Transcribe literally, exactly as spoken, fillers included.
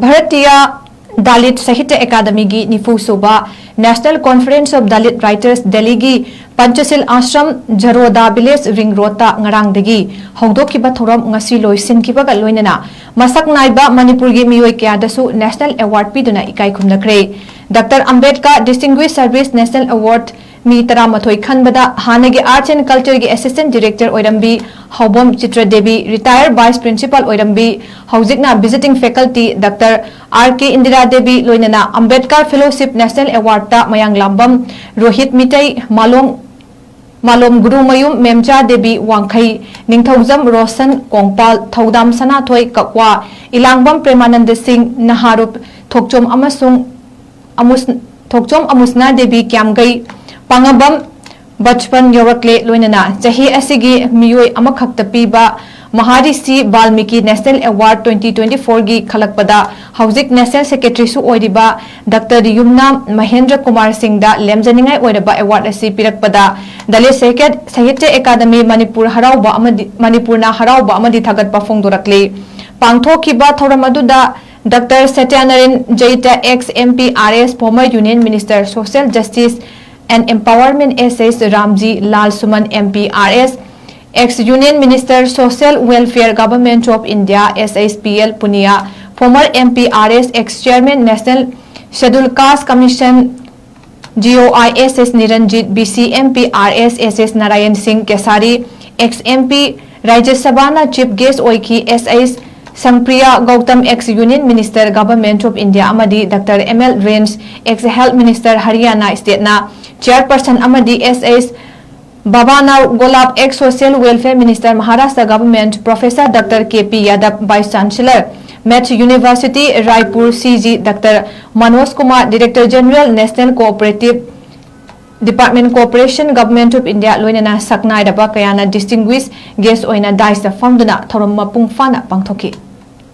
ꯚꯥꯔꯇꯤꯌꯥ ꯗꯥꯂꯤꯠ ꯁꯥꯍꯤꯇ꯭ꯌ ꯑꯦꯀꯥꯗꯃꯤꯒꯤ ꯅꯤꯐꯨ ꯁꯨꯕ National Conference of Dalit Writers Delhiꯒꯤ ꯄꯟꯆꯁꯤꯜ ꯑꯥꯁ꯭ꯔꯝ ꯖꯔꯣꯗꯥ ꯚꯤꯂꯦꯖ ꯔꯤꯡ ꯔꯣꯗꯇ ꯉꯔꯥꯡꯗꯒꯤ ꯍꯧꯗꯣꯛꯈꯤꯕ ꯊꯧꯔꯝ ꯉꯁꯤ ꯂꯣꯏꯁꯤꯟꯈꯤꯕꯒ ꯂꯣꯏꯅꯅ ꯃꯁꯛ ꯅꯥꯏꯕ ꯃꯅꯤꯄꯨꯔꯒꯤ ꯃꯤꯑꯣꯏ ꯀꯌꯥꯗꯁꯨ National Award ꯄꯤꯗꯨꯅ ꯏꯀꯥꯏ ꯈꯨꯝꯅꯈ꯭ꯔꯦ꯫ Doctor Ambedkar Distinguished Service National Award ꯃꯤ ꯇꯔꯥꯃꯥꯊꯣꯏ ꯈꯟꯕꯗ ꯍꯥꯟꯅꯒꯤ Arts and Cultureꯒꯤ Assistant Director ꯑꯣꯏꯔꯝꯕꯤ ꯍꯥꯎꯕꯝ ꯆꯤꯇ꯭ꯔ Devi, Retired Vice Principal ꯑꯣꯏꯔꯝꯕꯤ, ꯍꯧꯖꯤꯛꯅ Visiting Faculty ꯗꯥꯛꯇꯔ ꯑꯥꯔ ꯀꯦ ꯏꯟꯗꯤꯔꯥ ꯗꯦꯕꯤ, ꯂꯣꯏꯅꯅ ꯑꯝꯕꯦꯗꯀꯔ Fellowship National Awardꯇ ꯃꯌꯥꯡꯂꯥꯝꯕꯝ ꯔꯣꯍꯤꯠ ꯃꯤꯇꯩ, ꯃꯥꯂꯣꯝ, ꯃꯥꯂꯣꯝ ꯒꯨꯔꯨꯃꯌꯨꯝ ꯃꯦꯝꯆꯥ ꯗꯦꯕꯤ ꯋꯥꯡꯈꯩ, ꯅꯤꯡꯊꯧꯖꯝ ꯔꯣꯁꯟ ꯀꯣꯡꯄꯥꯜ, ꯊꯧꯗꯥꯝ ꯁꯅꯥꯊꯣꯏ ꯀꯛꯋꯥ, ꯏꯂꯥꯡꯕꯝ ꯄ꯭ꯔꯦꯃꯥꯅꯟꯗ ꯁꯤꯡ, ꯅꯍꯥꯔꯨꯞ ꯊꯣꯛꯆꯣꯝ ꯑꯃꯁꯨꯡ ꯑꯃꯨꯁ-, ꯊꯣꯛꯆꯣꯝ ꯑꯃꯨꯁꯅꯥ ꯗꯦꯕꯤ ꯀ꯭ꯌꯥꯝꯒꯩ, ꯄꯥꯉꯝꯕꯝ ꯕꯆꯄꯟ ꯌꯧꯔꯛꯂꯦ꯫ ꯂꯣꯏꯅꯅ ꯆꯍꯤ ꯑꯁꯤꯒꯤ ꯃꯤꯑꯣꯏ ꯑꯃꯈꯛꯇ ꯄꯤꯕ ꯃꯍꯥꯔꯤꯁꯤ ꯕꯥꯜꯃꯤꯀꯤ National Award twenty twenty-fourꯒꯤ ꯈꯜꯂꯛꯄꯗ ꯍꯧꯖꯤꯛ National Secretaryꯁꯨ ꯑꯣꯏꯔꯤꯕ ꯗꯥꯛꯇꯔ ꯌꯨꯝꯅꯥꯝ ꯃꯍꯦꯟꯗ꯭ꯔ ꯀꯨꯃꯥꯔ ꯁꯤꯡꯗ ꯂꯦꯝꯖꯅꯤꯡꯉꯥꯏ ꯑꯣꯏꯔꯕ award ꯑꯁꯤ ꯄꯤꯔꯛꯄꯗ ꯗꯂꯤꯠ ꯁꯥꯍꯤꯇ꯭ꯌ, ꯁꯥꯍꯤꯇ꯭ꯌ ꯑꯦꯀꯥꯗꯃꯤ ꯃꯅꯤꯄꯨꯔ ꯍꯔꯥꯎꯕ ꯑꯃꯗꯤ, ꯃꯅꯤꯄꯨꯔꯅ ꯍꯔꯥꯎꯕ ꯑꯃꯗꯤ ꯊꯥꯒꯠꯄ ꯐꯣꯡꯗꯣꯔꯛꯂꯤ꯫ ꯄꯥꯡꯊꯣꯛꯈꯤꯕ ꯊꯧꯔꯝ ꯑꯗꯨꯗ doctor ꯁꯇ꯭ꯌꯅꯥꯔꯥꯌꯟ ꯖꯩꯇ, ex M P R S, former Union Minister Social Justice and Empowerment S H Ramji, Lal Suman M P R S, ex Union Minister Social Welfare Government of India S H P L Punia, former M P R S, ex Chairman National Scheduled Caste Commission G O I S S Niranjit, B C M P R S S S Narayan Singh Kesari, ex M P Rajya Sabhana Chief Guest ꯑꯣꯏꯈꯤ꯫ S H Sangpriya Gautam, ex Union Minister Government of India ꯑꯃꯗꯤ doctor M L range, ex Health Minister Haryana Stateꯅ Chairperson ꯑꯃꯗꯤ S H Bhabana Golap, ex Social Welfare Minister Maharashtra Government, Professor doctor K P Yadav, Vice Chancellor, Math University Raipur, C G doctor Manoj Kumar, Director General National Cooperative Department, Corporation, Government of India, ꯂꯣꯏꯅꯅ ꯁꯛꯅꯥꯏꯔꯕ ꯀꯌꯥꯅ distinguished guest ꯑꯣꯏꯅ dais ꯇ ꯐꯝꯗꯨꯅ ꯊꯧꯔꯝ ꯃꯄꯨꯡ ꯐꯥꯅ ꯄꯥꯡꯊꯣꯛꯈꯤ꯫